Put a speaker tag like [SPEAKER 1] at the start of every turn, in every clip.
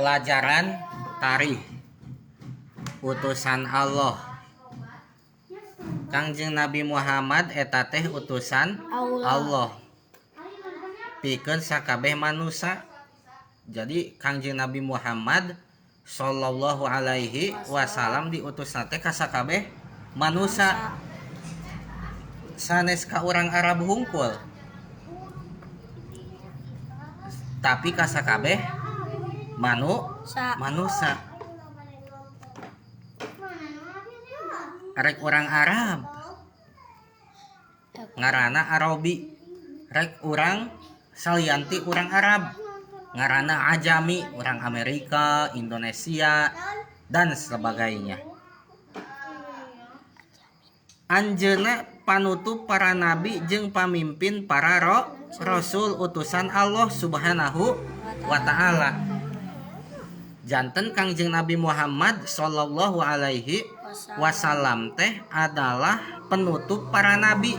[SPEAKER 1] Pelajaran tarikh utusan Allah. Kangjeng Nabi Muhammad eta teh utusan Allah pikeun sakabeh manusia. Jadi Kangjeng Nabi Muhammad sallallahu alaihi wasallam diutus teh ka sakabeh manusia, sanes ka urang Arab hungkul, tapi ka sakabeh manusia. Rek urang Arab ngaranna Arabi, rek urang salianti urang Arab ngaranna Ajami, urang Amerika, Indonesia, dan sebagainya. Anjeunna panutup para nabi jeung pamimpin para rasul utusan Allah Subhanahu wa ta'ala. Janten Kangjeng Nabi Muhammad sallallahu alaihi wasallam teh adalah penutup para nabi.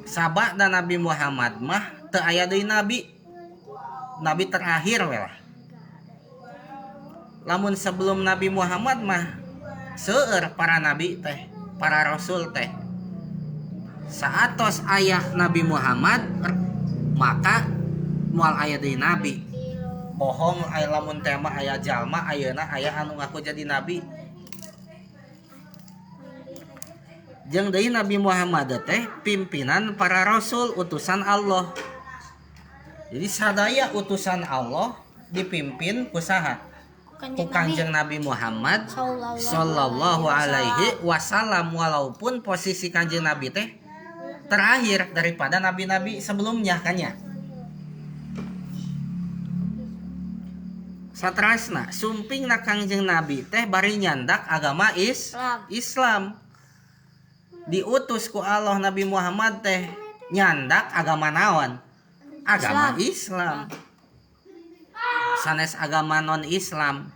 [SPEAKER 1] Sabada Nabi Muhammad mah teu aya deui nabi. Nabi terakhir we lah. Lamun sebelum Nabi Muhammad mah seueur para nabi teh, para rasul teh. Saatos aya Nabi Muhammad maka moal aya deui nabi. Bohong aya lamun tema aya jalma ayeuna aya anu ngaku jadi nabi. Jeung deui Nabi Muhammad teh pimpinan para rasul utusan Allah. Jadi sadaya utusan Allah dipimpin ku saha? Ku Kangjeng Nabi Muhammad sallallahu alaihi wasallam, walaupun posisi Kangjeng Nabi teh terakhir daripada nabi-nabi sebelumnya kan ya. Satrasna sumpingna Kangjeng Nabi teh bari nyandak agama Islam. Diutus ku Allah Nabi Muhammad teh nyandak agama naon? Agama Islam. Sanes agama non Islam.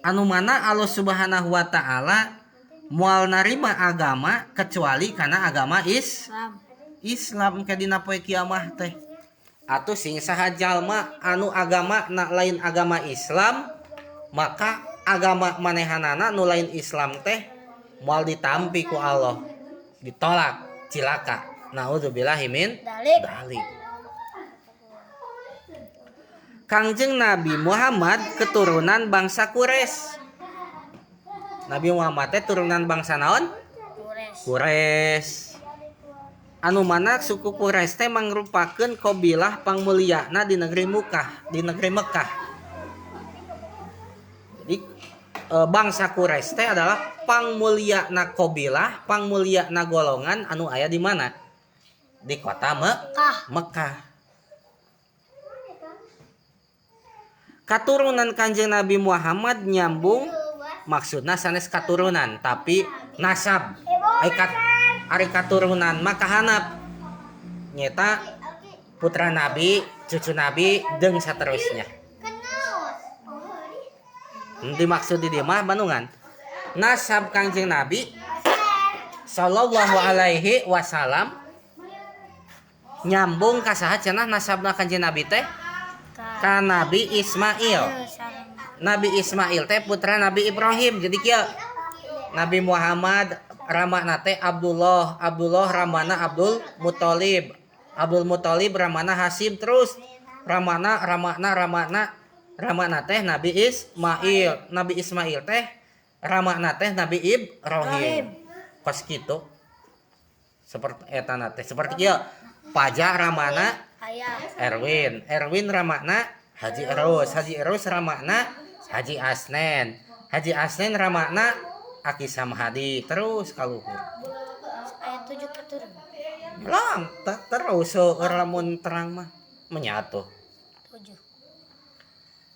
[SPEAKER 1] Anu mana Allah Subhanahu wa ta'ala moal narima agama kecuali karena agama Islam ke dina poe kiamah teh. Atuh sing saha jalma anu agama na lain agama Islam, maka agama manehanana nu lain Islam teh moal ditampi ku Allah, ditolak, cilaka. Naudzubillahi min dzalik. Kangjeng Nabi Muhammad keturunan bangsa Quraisy. Nabi Muhammad teh turunan bangsa naon? Quraisy. Anu mana suku Quraisy teh mangrupakeun qabilah pangmulyana di negeri Mekah, di negeri Mekah. Jadi bangsa Quraisy teh adalah pangmulyana qabilah, pangmulyana golongan anu aya di mana? Di kota Mekah. Katurunan Kanjeng Nabi Muhammad nyambung, maksudna sanes katurunan tapi nasab. Ari katurunan mah kahanap nyeta putra nabi, cucu nabi jeung saterusnya. Dimaksud di dieu mah bandungan nasab Kangjeng Nabi sallallahu alaihi wasallam nyambung ka saha cenah nasabna Kangjeng Nabi teh? Ka Nabi Ismail. Nabi Ismail teh putra Nabi Ibrahim. Jadi kieu Nabi Muhammad ramana teh Abdullah, Abdullah ramana Abdul Muthalib, Abdul Muthalib ramana Hasim, terus ramana ramana ramana ramana teh Nabi Ismail, Nabi Ismail teh ramana teh Nabi Ibrahim. Kos kitu. Seperti eta na teh seperti kieu. Paja ramana Erwin, Erwin ramana Haji Erus, Haji Erus ramana Haji Asnen, Haji Asnen ramana Aki Samhadi, terus kaluhur.
[SPEAKER 2] Aya 7 keturunan.
[SPEAKER 1] Lang terus seueur lamun terang mah menyatu.
[SPEAKER 2] 7.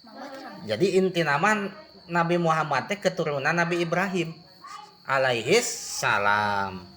[SPEAKER 2] Mama terang.
[SPEAKER 1] Jadi inti nama Nabi Muhammad teh keturunan Nabi Ibrahim alaihis salam.